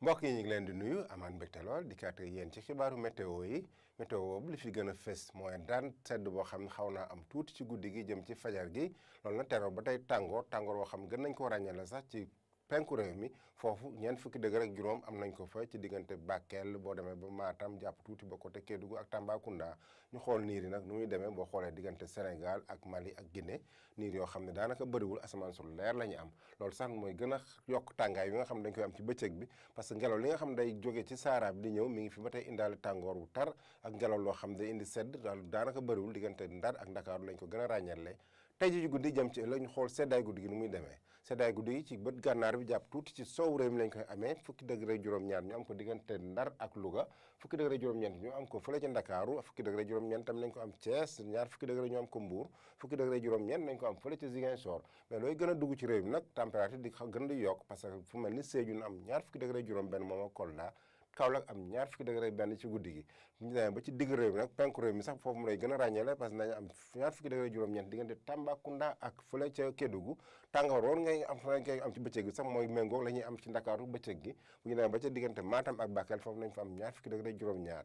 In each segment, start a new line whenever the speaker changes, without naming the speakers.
mbokk yi ñu ngi leen di nuyu amaan mbégte lool di kaat yéen ci xibaaru météo yi météo boobu li fi gën a fës mooy daan sedd boo xam ne xaw naa am tuuti ci guddi gi jëm ci fajar gi loolu na teroo ba tey tàngoor boo xam gën nañ ko ràññale sax ci penku réew mi foofu ñeent fukki degré ak juróom am nañ ko fa ci diggante Bakel boo demee ba Matam jàpp tuuti ba côté Kédougou ak Tambacounda ñu xool niir yi nag nu muy demee boo xoolee diggante Sénégal ak Mali ak Guinée niir yoo xam ne daanaka bëriwul asamaan su leer la ñu am loolu sax mooy gën a yokk tàngaay bi nga xam ne dañ koy am ci bëccëg bi parce que ngelaw li nga xam ne day jóge ci Sahara bi di ñëw mi ngi fi ba tey indaale tàngoor wu tar ak ngelaw loo xam ne day indi sedd daanaka bëriwul diggante Ndar ak Ndakaaru lañ ko gën a ràññale tey ji guddi jëm ci ëllëg ñu xool seddaay guddi gi nu muy demee seddaay guddi gi ci bët gànnaar bi jàpp tuuti ci sow réew mi lañ koy amee fukki degré juróom-ñaar ñu am ko diggante Ndar ak Louga fukki degré juróom-ñeent ñu am ko fële ca Ndakaaru fukki degré juróom-ñeent tam nañ ko am Thiès ñaar fukki degré ñu am ko Mbour fukki degré juróom-ñeent nañ ko am fële ca Ziguinchor mais looy gën a dugg ci réew mi nag température di gën di yokk parce que fu mel ni Sédhiou na am ñaar fukki degré juróom-benn moom ak Kolda Kaolack am ñaar fukki degré benn ci guddi gi ñu demee ba ci digg réew mi nag penku réew mi sax foofu mu lay gën a ràññeele parce que dañu am ñaar fukki degré juróom-ñeent diggante Tambacounda ak fële ca Kédougou tàngoor woon ngay am ci bëccëg gi sax mooy méngoo la ñuy am ci Ndakaaru bëccëg gi bu ñu demee ba ca diggante Matam ak Bakel foofu nañ fa am ñaar fukki degré juróom-ñaar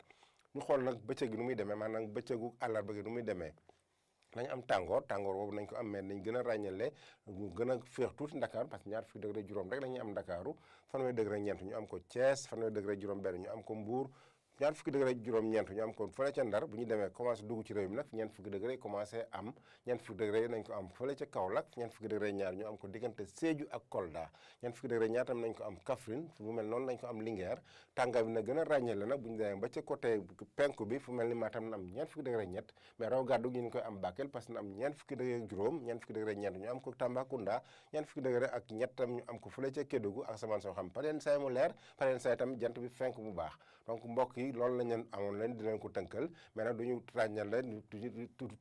ñu xool nag bëccëg gi nu muy demee maanaam bëccëgu àllarba gi nu muy demee nañ am tàngoor boobu nañ ko am mais nañ gën a ràññale mu gën a féex tuuti Ndakaaru parce que ñaar fukki degré juróom rek la ñuy am Ndakaaru fanweeri degré ñeent ñu am ko Thiès fanweeri degré juróom benn ñu am ko Mbour ñaar fukki degré juróom-ñeent ñu am ko fële ca Ndar bu ñu demee commencé dugg ci réew mi nag ñeent fukki degré commencé am ñeent fukki degré nañ ko am fële ca Kaolack ñeent fukki degré ñaar ñu am ko diggante Sédhiou ak Kolda ñeent fukki degré ñaar tam nañ ko am Kaffrine fu mu mel noonu nañ ko am Linguère tàngaay bi na gën a ràññale nag bu ñu demee ba ca côté penku bi fu mel ni Matam na am ñeent fukki degré ñett mais raw gàddu gi ñu koy am Bakel parce que na am ñeent fukki degré juróom ñeent fukki degré ñeent ñu am ko Tambacounda ñeent fukki degré ak ñett tam ñu am ko fële ca Kédougou ak asamaan soo xam pareen saay mu leer pareen saay tam jant bi fenk bu baax donc mbokk yi loolu la ñu amoon leen dinañ ko tënkal mais nag duñu ràññal leen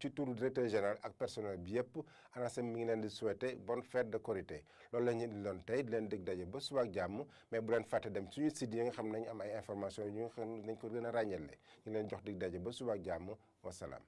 ci turu directeur général ak personnel bi yëpp ANACIM mi ngi leen di souhaiter bonne fête de Korité loolu la ñu indi loon tey di leen dig daje ba suba ak jàmm mais bu leen fàtte dem suñu site yi nga xam nañu am ay information yi nga xam nañ ko gën a ràññale ñu leen jox dig daje ba suba ak jàmm wasalaam